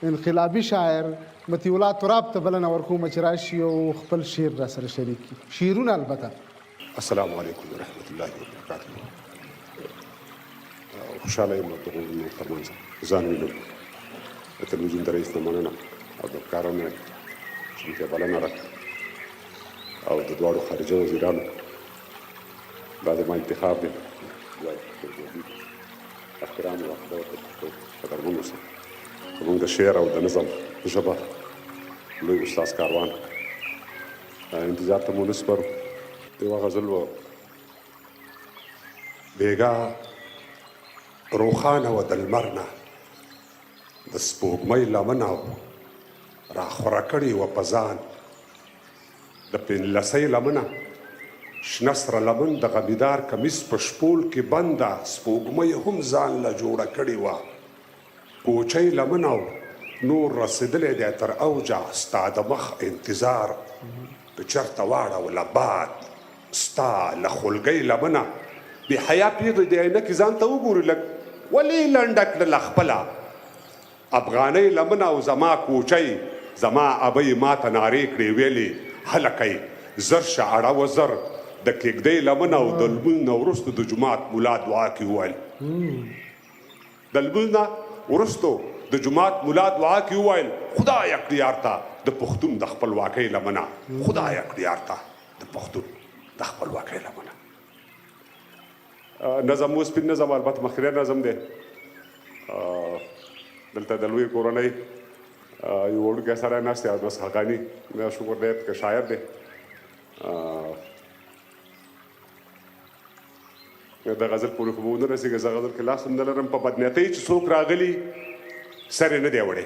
انقلابي شاعر مطیع الله تراب ته بلنه ورکوم چې راشي او خپل شعر را سره شریک کړي، شعرونه البته. السلام علیکم ورحمت الله وبرکاته. خوشحاله یم د دغو وروڼو ترمنځ ځان وینم. د تلویزیون د رئیس نه مننه او د همکارانو نه چې موږ ته یې بلنه راکړه او د دواړو خارجه وزیرانو دا زما انتخاب دی. احترام او عقیده ورته کوم. قدرمن اوسئ. زموږ د شعر او د نظم ژبه لوی استاد کاروان انتظار ته مو نه سپارو. یوه غزل وه، بېګا روښانه وه د لمر نه د سپوږمۍ لمنه راخوره کړې وه په ځان د پنلسۍ لمنه شنه سره لمن د غمیدار کمیس په شپول کې بنده سپوږمۍ هم ځان له جوړه کړې وه کوچۍ لمنه او نور رسېدلی دی تر اوجه ستا د مخ انتظار که چرته واړوله باد ستا له خولګۍ لمنه بې حیا پیغلې دې آینه کې ځان ته وګوري لږ ولې لنډه کړله خپله افغانۍ لمنه او زما کوچۍ زما ابۍ ماته نارې کړې ویلې هلکئ زر شه اړه وه زر د کیږدۍ لمنه او د لمونځ نه وروسته د جومات ملا دعا کې وویل د لمونځ نه وروسته د جومات ملا دعا کې وویل خدایه کړي یار ته د پښتون د خپلواکۍ لمنه خدایه کړي یار ته د پښتون د خپلواکۍ لمنه. نظم و سپین نظم البته مخکنی نظم دی. دلته د لوی کورنۍ یو وړوکی سړی ناست دی، انس حقاني، شکر دی که شاعر دی. د غزل پورې خو به ونه رسېږي، زه غزل کې لاس هم نه لرم. په بدنیتۍ چې څوک راغلي سر یې نه دی وړی.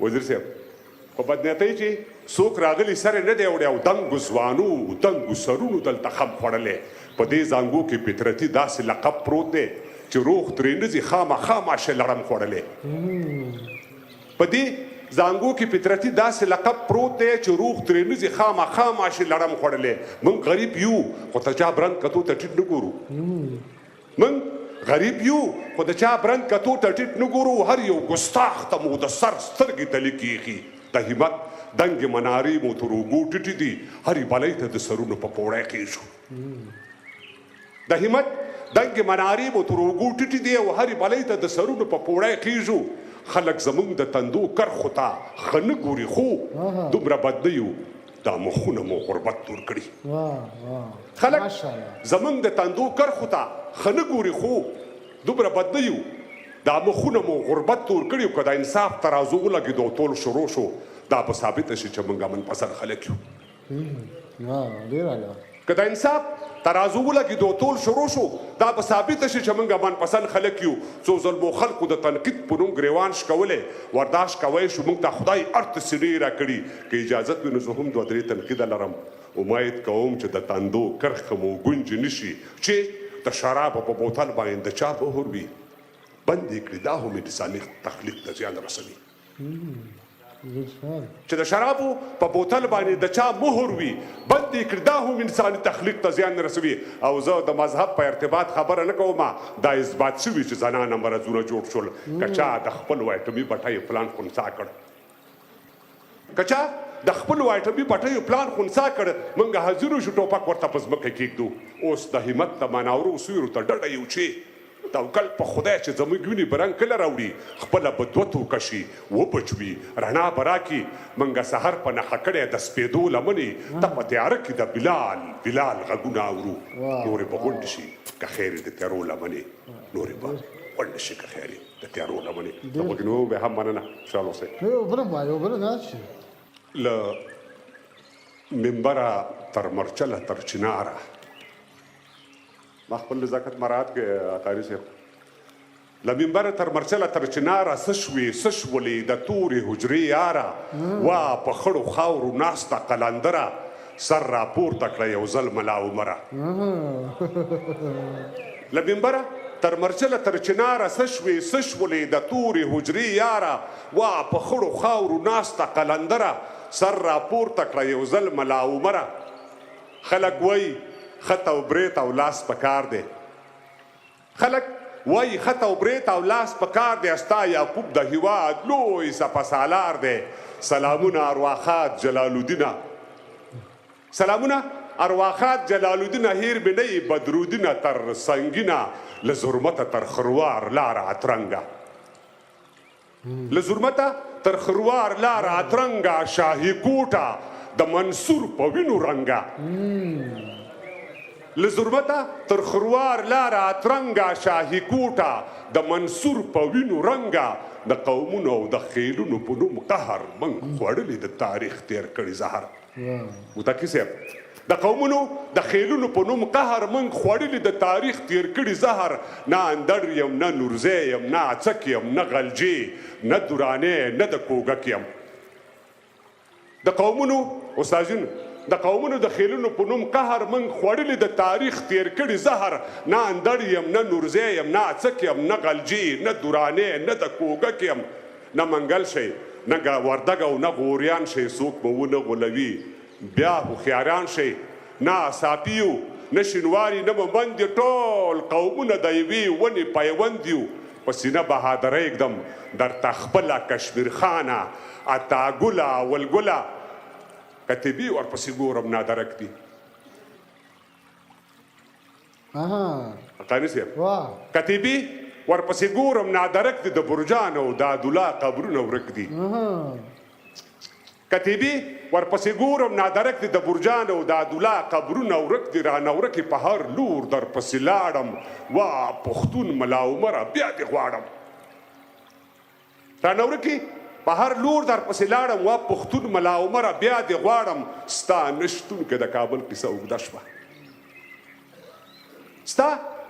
وزیر صاحب په بدنیتۍ چې څوک راغلي سر یې نه دی وړی او دنګو ځوانو دنګو سرونو دلته خم خوړلی. په دې زانګو کې فطرتي داسې لقب پروت دی چې روغ ترې نه ځي، خامخا ماشې لړم خوړلی. په دې زانګو کې فطرتي داسې لقب پروت دی چې روغ ترې نه ځي، خامخا ماشې لړم خوړلی. موږ غریب یو خو ته چا برند کتو ته ټیټ نه ګورو. موږ غریب یو خو د چا برند کتو ته ټیټ نه ګورو. هر یو ګستاخ ته مو د سر سترګې تلي کیږي. د همت دنګې منارې مو تر اوږو ټیټې دي، هرې بلۍ ته د سرونو په پوړی خیژو. د همت دنګې منارې مو تر اوږو ټیټې دي او هرې بلۍ ته د سرونو په پوړی خیژو. خلک زموږ د تندو کرښو ته ښه نه ګوري خو دومره بد نه یو دا مخونه مو غربت تور کړي. خلک زموږ د تندو کرښو ته ښه نه ګوري خو دومره بد نه یو دا مخونه مو غربت تور کړي. که د انصاف ترازو ولګېدو او تول شروع شو دا به ثابته شي چې موږ امن پسند خلک یو. که د انصاف ترازو ولګېدو او تول شروع شو دا به ثابته شي چې موږ امن پسند خلک یو. څو ځل مو خلکو د تنقید په نوم ګرېوان شکولی، ورداشت کوی شو، موږ ته خدای ارته سینې راکړي. که اجازت وي نو زه هم دوه درې تنقیده لرم. امید کوم چې د تندو کرښه مو ګونجې نه شي چې د شرابو په بوتل باندې د چا مهر وي بند یې کړي، دا هم انساني تخلیق ته زیان رسوي. چې د شرابو په بوتل باندې د چا مهر وي بند یې کړي، دا هم انساني تخلیق ته زیان رسوي. او زه د مذهب په ارتباط خبره نه کوم، دا اثبات شوي چې زنانه مرضونه جوړ شول که چا د خپلو اټومي بټیو پلان خنثا کړ. که چا د خپلو اټومي بټیو پلان خنثا کړ، موږ حاضر یو چې ټوپک ورته په ځمکه کېږدو. اوس د همت د مناورو سیورو ته ډډه یو چې توکل په خدای چې زموږ وینې به رنګ کله راوړي، خپله به دوه توکه شي، وبه چوي، رڼا به راکړي. موږ سحر په نښه کړی د سپېدو لمنې ته په تیاره کې د بلال بلال غږونه اورو. نورې به غونډې شي که خیر یې د تیارو لمنې، نورې به غونډې شي که خیر یې د تیارو لمنې. د غوږونو به هم مننه، خوشحاله اوسئ. یو بل وایه، یو بل نه چې. له منبره تر مرچله تر چناره ما خپل نزاکت مراعات کړ قاري صاحب. له منبره تر مرچله تر چناره څه شوې څه شولې د تورې حجرې یاره وا په خړو خاورو ناسته قلندره سر راپورته کړه یو ځل ملا عمره. له منبره تر مرچله تر چناره څه شوې څه شولې د تورې حجرې یاره وا په خړو خاورو ناسته قلندره سر راپورته کړه یو ځل ملا عمره. خلک وایي خط او برېت او لاس په کار دی. خلک وایي خط او برېت او لاس په کار دی، ستا یعقوب د هیواد لوی سپه سالار دی. سلامونه ارواښاد جلال الدینه، سلامونه ارواښاد جلال الدینه، هیر مې نه یې بدرالدینه، تر سنګینه له زرمته تر خروار لاره اترنګه، له زرمته تر خروار لاره اترنګه، شاهي کوټه د منصور په وینو رنګه، له زرمته تر خروار لاره اترنګه، شاهي کوټه د منصور په وینو رنګه، د قومونو او د خیلونو په نوم قهر موږ خوړلي د تاریخ تیر کړي زهر. متقي صاحب، د قومونو د خیلونو په نوم قهر موږ خوړلي د تاریخ تیر کړي زهر. نه اندړ یم، نه نورزی یم، نه اڅک یم، نه غلجی، نه درانی، نه د کوږک یم. د قومونو استادین، د قومونو د خیلونو په نوم قهر موږ خوړلي د تاریخ تیر کړي زهر. نه اندړ یم، نه نورزی یم، نه اڅک یم، نه غلجی، نه درانی، نه د کوږک یم. نه منګل شئ، نه وردګ او نه غوریان شئ، څوک به ونه غولوي بیا هوښیاران شئ. نه اصافي یو، نه شینواري، نه مومند، ټول قومونه د یوې ونې پیوند یو. په سینه بهادرۍ ږدم درته خپله کشمیر خانه، عطاګله ولګله، کتیبې ورپسې ګورم نادرک دي. حقاني صاحب، کتیبې ورپسې ګورم نادرک دي، د برجان او د عدالله قبرونه ورک دي. کتیبې ورپسې ګورم نادرک دي، د برجان او د عدالله قبرونه ورک دي. رانه ورکې په هر لور درپسې لاړم، وا پښتون ملا عمره بیا دې غواړم. رانه ورکې په هر لور درپسې لاړم، وا پښتون ملا عمره بیا دې غواړم. ستا نشتون کې د کابل کیسه اوږده شوه، ستا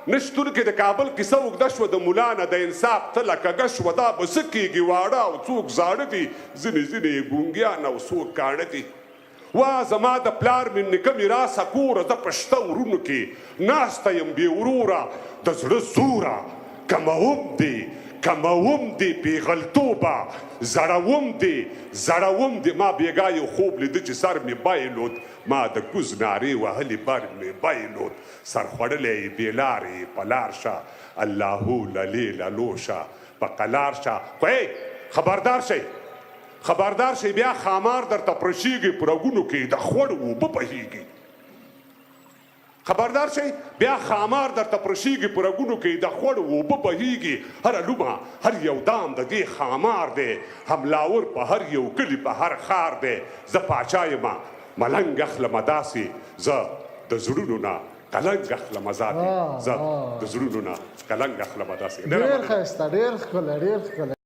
نشتون کې د کابل کیسه اوږده شوه، د ملا نه د انصاف تله کږه شوه. دا به څه کېږي واړه او څوک زاړه دي، ځینې ځینې یې ګونګیان او څوک کاڼه دي. وا زما د پلار مې نیکه میراثه کوره، زه په شته ورونو کې ناسته یم بې وروره. د زړه زوره کموم دې، کموم دې پیغلتوبه، زړوم دې، زړوم دې. ما بېګا یو خوب لیده چې سر مې بایلود، ما د کوز نارې وهلې بر مې بایلود. سر خوړلی یې بې لارې په لار شه، الله للې للو شه په قلار شه. خو ای خبردار شئ، خبردار شئ، بیا ښامار درته پرشیږي، په رګونو کې د خوړ اوبه بهیږي. خبردار شئ، بیا ښامار درته پرشیږي، په رګونو کې د خوړ اوبه بهیږي. هره لومه هر یو دام د دې ښامار دی، حملاور په هر یو کلي په هر ښار دی. زه پاچا یم ملنګ اخلمه داسې، زه د زړونو نه قلنګ اخلمه ذاتې، زه د زړونو نه قلنګ اخلمه داسې. ډېر ښایسته، ډېر ښکلی، ډېر ښکلی.